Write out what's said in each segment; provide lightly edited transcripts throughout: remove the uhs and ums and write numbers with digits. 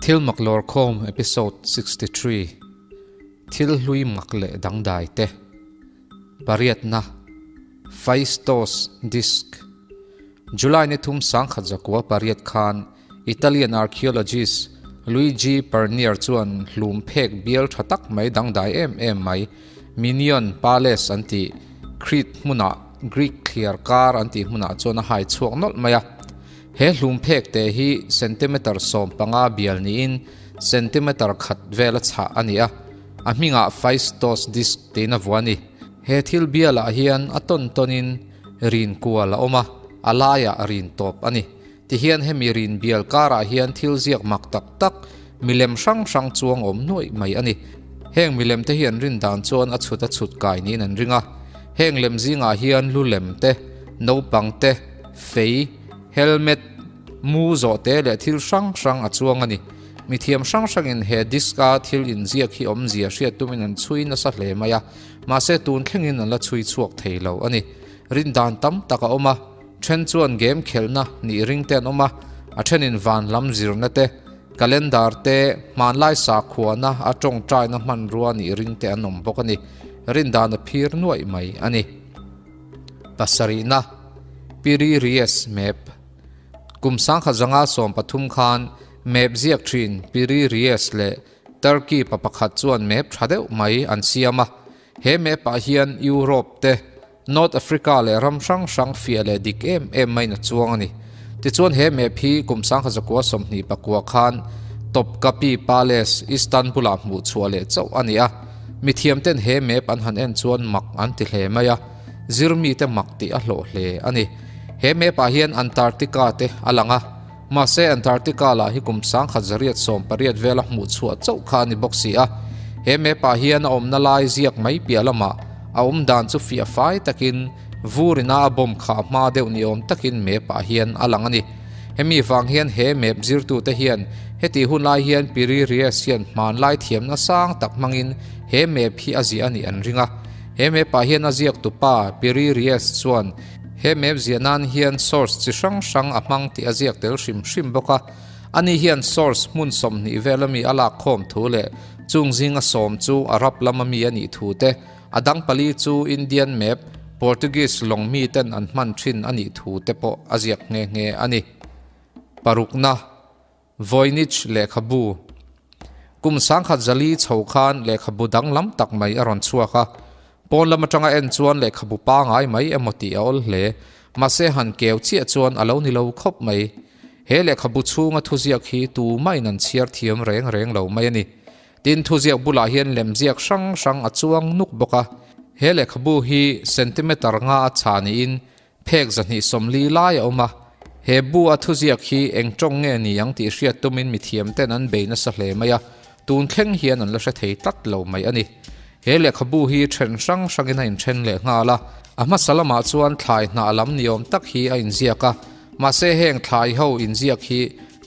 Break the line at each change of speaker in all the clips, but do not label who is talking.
Thil mak lawrkhawm Episode 63 Thil hlui mak leh dangdai te Pariatna Phaistos Disc July ni thum sangkhat zakua pariat khan Italian archaeologist Luigi Pernier chuan hlum phek bial tha tak mai dangdai em em mai Minion Palace an tih Crete hmunah Greek thliar kar an tih hmunah chuan a hai chhuak nawlh mai a. He hlum phek te hi centimeter 15 bial niin centimeter khat vela chhah a ni a, a hmingah Phaistos Disc tiin a vuah a ni. He thil bialah hian a tawn tawnin rin kual a awm a, a laiah rin tawp a ni. Tihian hemi rin bial karah hian thil ziak mak tak tak, milem hrang hrang chuang awm nuaih mai a ni. Heng milem te hi an rin dan chuan a chhut a chhut kai niin an ring a. Heng lem zingah hian lu lem te, naupang te, fei, helmet, mu zawh te leh thil hrang hrang a chuang a ni. Mithiam hrang hrangin he disc-a thil inziak hi awmzia hriat tumin an chhui nasa hle mai a, mahse tun thlengin an la chhui chhuak thei lo a ni. Rin dan tam tak a awm a, then chuan game khelhna nih ring te an awm a, a thenin van lam zirna te, calendar te, hmanlai sakhuana a tawngtaina hmanrua nih ring te an awm bawk a ni. Rin dan a phir nuaih mai a ni. Pasarihna, Piri Reis map. Kum sangkhat zanga 13 khan map ziak thin Piri Reis leh Turkey pa pakhat chuan map tha deuh mai an siam a. He map ah hian Europe te, North Africa leh ram hrang hrang fiah leh dik em em maiin a chuang a ni. Tichuan he map hi kum sangkhat zakua 29 khan Topkapi Palace, Istanbul ah hmuh chhuah leh chauh a ni a. Mithiam ten he map an han en chuan mak an ti hle mai a, zirmi te mak tih a hlawh hle a ni. He map ah hian Antarctica te a lang a, mahse Antarctica lah hi kum 1980 vela hmuh chhuah chauh kha a ni bawk si a. He map ah hian a awmna lai ziak mai piah lamah a awm dan chu fiah fai takin vurina a bomb khah hma deuh ni awm takin map ah hian a lang a ni. Hemi vang hian he map zirtute hian heti hun lai hian Piri Reis hian hmanlai thiamna sang tak hmangin he map hi a ziah a nih an ring a. He map ah hian a ziak tupa Piri Reis chuan he map ziah nan hian source chi hrang hrang a hmang tih a ziak tel hrim hrim bawk a. Ani hian source hmun 20 vel ami a lak khawm thu leh chung zinga 10 chu Arab lam ami a nih thu te, a dang pali chu Indian map, Portuguese lawng mi ten an hman thin a nih thu te pawh a ziak nghe nghe a ni. Parukna, Voynich lehkhabu. Kum 1004 chho khan lehkhabu danglam tak mai a rawn chhuak a. Pawn lam atanga en chuan lehkhabu pangai mai emaw tih a awl hle. Mahse han keu chiah chuan a lo ni lo khawp mai. He lehkhabu chhunga thuziak hi tumah-in an chhiar thiam reng reng lo mai a ni. Tin, thuziak bulah hian lemziak hrang hrang a chuang nuk bawk a. He lehkhabu hi centimeter nga a chha niin phek 240 lai a awm a. He bu a thuziak hi eng tawng nge ni ang tih hriat tumin mithiam ten an bei nasa hle mai a, tun thleng hian an la hre thei tlat lo mai a ni. He lehkhabu hi then hrang hrangin a inthen leh nghal a, a hmasa lamah chuan thlai hnah lam ni awm tak hi a inziak a, mahse heng thlai ho inziak hi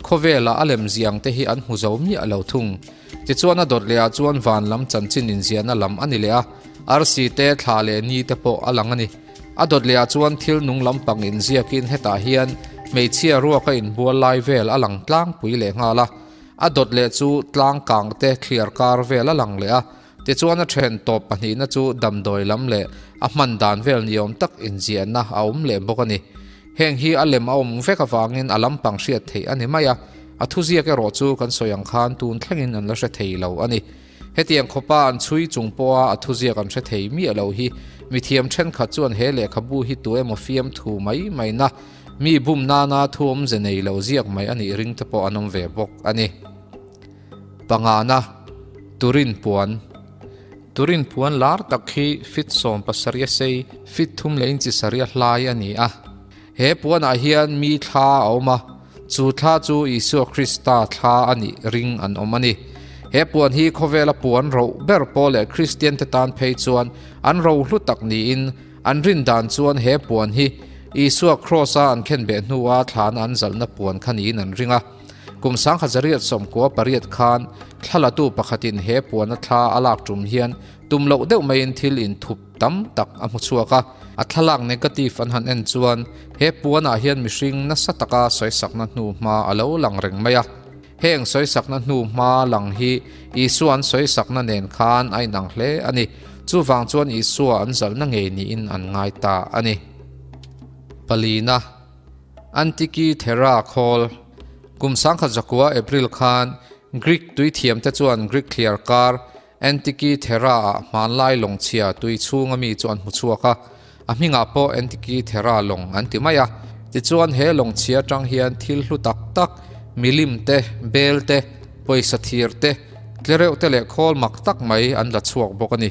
khawvela a lem ziang te hi an hmu zo miah lo thung. Tichuan a dawt leh ah chuan van lam chanchin inziahna lam a ni leh a, arsi te thla leh ni te pawh a lang a ni. A dawt leh ah chuan thil nung lampang inziakin hetah hian hmeichhia ruaka inbual lai vel a lang tlangpui leh nghal a. A dawt leh chu tlang kang te thliar kar vel a lang leh a. Tichuan a then tawp pahnihna chu damdawi lam leh a hman dan vel ni awm tak inziahna a awm leh bawk a ni. Heng hi a lem a awm vek avangin a lampang hriat theih a ni mai a, a thuziak erawh chu kan sawi ang khan tun thlengin an la hre thei lo a ni. Hetiang khawpa an chhui chung pawha a thuziak an hre thei miah lo hi mithiam thenkhat chuan he lehkhabu hi tu emaw fiam thu mai mai na, mi bum nana thu awmze nei lo ziak mai a nih ring te pawh an awm ve bawk a ni. Pangana, Turin puan. Turin puan lar tak hi fit 17 a sei, fit 3 leh inchi 7 a hlai a ni a. He puanah hian mi thla a awm a, chu thla chu Isua Krista thla a nih ring an awm a ni. He puan hi khawvela puan ro ber pawh leh Kristian te tan phei chuan an ro hlu tak niin an rin dan chuan he puan hi Isua cross-a an khen beh hnua thlana an zalhna puan kha niin an ring a. Kum 1998 khan thlalatu pakhatin he puana thla a lak tum hian tum loh deuh maiin thil inthup tam tak a hmu chhuak a. A thlalak negative an han en chuan he puanah hian mihring nasa taka sawisakna hnu hma a lo lang reng mai a. Heng sawisakna hnu hma lang hi Isua an sawisakna nen khan a inang hle a ni. Chuvang chuan Isua an zalhna ngei niin an ngai ta a ni. Palina, Antikythera khawl. Kum 1009 April khan Greek tuithiamte chuan Greek thliar kar Antikythera-ah hmanlai lawng chhia tui chhunga mi chu an hmu chhuak a, a hmingah pawh Antikythera lawng an ti mai a. Tichuan he lawng chhia atang hian thil hlu tak tak, milim te, bel te, pawisa thir te, tlereuh te leh khawl mak tak mai an la chhuak bawk a ni.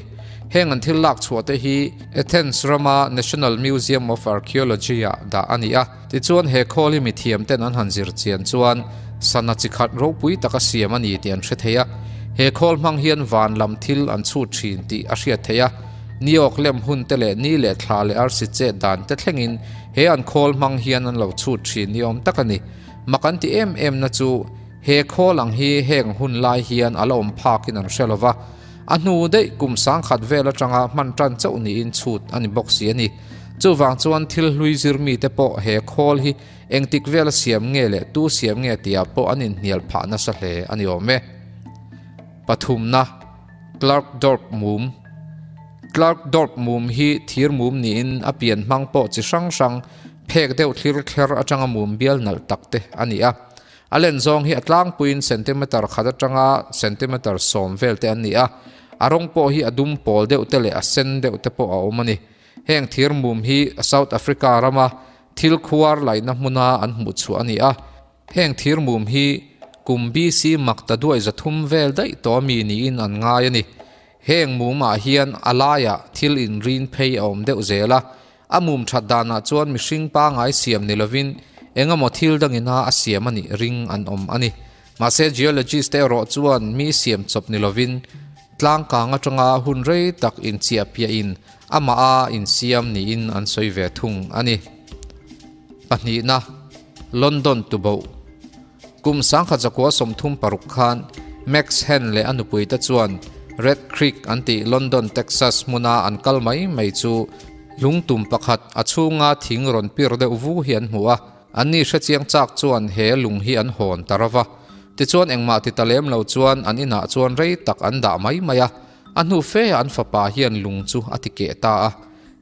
Heng an thil lak chhuah te hi Athens rama National Museum of Archaeology-ah dah a ni a. Tichuan he khawl hi mithiam ten an han zir chian chuan sana chi khat ropui taka siam a ni tih an hre thei a. He khawl hmang hian van lam thil an chhut thin tih a hriat theih a. Ni awk lem hun te leh ni leh thla leh arsi chet dan te thlengin he an khawl hmang hian an lo chhut thin ni awm tak a ni. Mak an ti em em na chu he khawl ang hi heng hun lai hian a la awm phakin an hre lova. A hnu daih kum sangkhat vel atanga hman tan chauh niin chhut a ni bawk si a ni. Chuvang chuan thil hlui zir mite pawh he khawl hi engtik vela siam nge leh tu siam nge tihah pawh an inhnial phah nasa hle a ni awm e. Pathumna, Klerkdorp mum Klerkdorp mum hi thir mum niin a pian hmang pawh chi hrang hrang phek deuh thlir thler atanga mum bial nalh tak te a ni a. A len zawng hi a tlangpuiin centimeter khat atanga centimeter 10 vel te an ni a, a rawng pawh hi a dum pawl deuh te leh a sen deuh te pawh a awm a ni. Heng thir mum hi South Africa rama thil khuar laihna hmuna an hmuh chhuah a ni a. Heng thir mum hi kum BC mak ta duai 300 vel daih tawh mi niin an ngai a ni. Heng mumah hian a laiah thil inrin phei a awm deuh zel a, a mum that danah chuan mihring pangai siam ni lovin engemaw thil dangina a siam a nih ring an awm a ni. Mahse geologist te erawh chuan mi siam chawp ni lovin tlangkang atanga hun rei tak inchiah piahin amah a insiam niin an sawi ve thung a ni. Pahnihna, London tuboh. Kum 1936 khan Max Hen leh a nupui te chuan Red Creek an tih London, Texas hmuna an kal mai mai chu lungtum pakhat a chhunga thing rawn pir deuh vu hi an hmu a. An ni hrechiang chak chuan he lung hi an hawn ta rova. Tichuan engmah ti ta lem lo chuan an inah chuan rei tak an dah mai mai a. A hnu fe an fapa hian lung chu a ti keh ta a.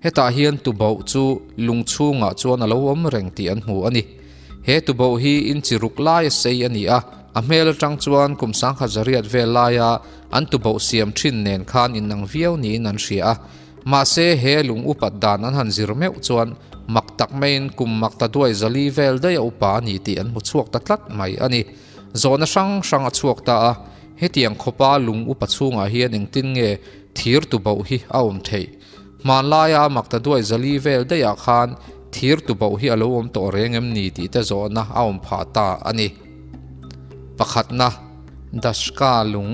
Hetah hian tuboh chu lung chhungah chuan a lo awm reng tih an hmu a ni. He tuboh hi inchi ruk lai a sei a ni a. A hmel atang chuan kum 1100 vel laia an tuboh siam thin nen khan inang viau niin an hria a. Mahse he lung upat dan an han zir meuh chuan mak tak maiin kum mak ta duai 400 vel daih a upa a ni tih an hmu chhuak ta tlat mai a ni. Zawhna hrang hrang a chhuak ta a. Hetiang khawpa lung upa chhungah hian engtin nge thir tuboh hi a awm theih. Hmanlaia mak ta duai 400 vel daihah khan thir tuboh hi a lo awm tawh reng em ni tih te zawhna a awm phah ta a ni. Pakhatna, Dashka lung.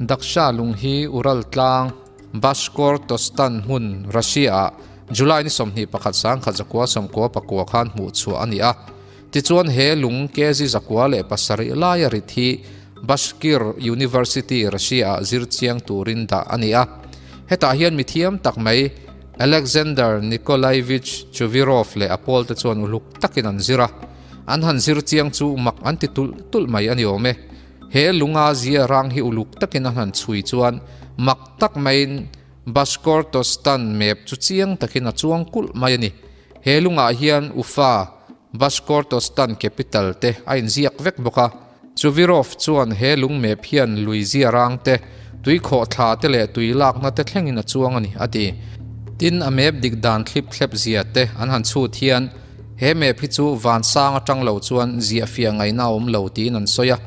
Daksha lung hi Ural tlang Bashkortostan hmun Russia-ah July ni 21 1999 khan hmuh chhuah a ni a. Tichuan he lung kg 107 laia rit hi Bashkir University Russia-ah zir chiang turin dah a ni a. Hetah hian mithiam tak mai Alexander Nikolaevich Chuvirov leh a pawl te chuan uluk takin an zir a. An han zir chiang chu mak an ti tulh tulh mai a ni awm e. He lunga zia rang hi uluk takin an han chhui chuan mak tak maiin Bashkortostan map chu chiang takin a chuang kulh mai a ni. He lungah hian Ufa, Bashkortostan capital te a inziak vek bawk a. Chuvirov chuan he lung map hian lui zia rang te, tui khawh thla te leh tui lakna te thlengin a chuang a ni a ti. Tin a map dik dan thlip thlep zia te an han chhut hian he map hi chu van sang atang lo chuan zia fia ngaihna a awm lo tiin an sawi a.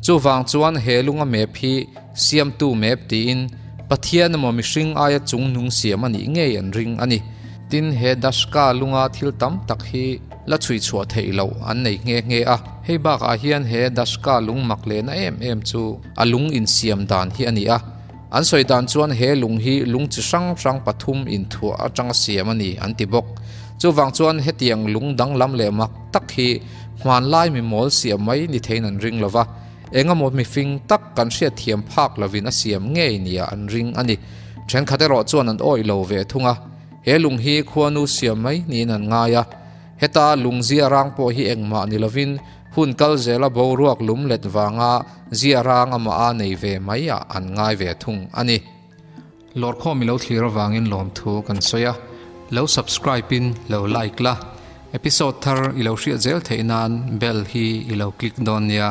Chuvang chuan he lunga map hi siamtu map tiin Pathian emaw mihring aia chung nung siam a nih ngei an ring a ni. Tin he Dashka lunga thil tam tak hi la chhui chhuah theih loh an nei nghe nghe a. Hei bakah hian he Dashka lung mak lehna em em chu a lung insiam dan hi a ni a. An sawi dan chuan he lung hi lung chi hrang hrang pathum inthuah atanga siam a ni an ti bawk. Chuvang chuan hetiang lung danglam leh mak tak hi hmanlai mi mawl siam mai ni theiin an ring lova. Engemaw mifing tak kan hriat thiam phak lovin a siam ngei nia an ring a ni. Thenkhat erawh chuan an awih lo ve thung a. He lung hi khuanu siam mai niin an ngai a. Heta lung zia rang pawh hi engmah ni lovin Hun kal zela boruak lum let vanga zia rang amah a nei ve mai ah an ngai ve thung a ni. Lawrkhawm i lo thlir avangin lawmthu kan sawi a, lo subscribe in lo like la, episode thar i lo hriat zel theih nan bell hi i lo click dawn nia.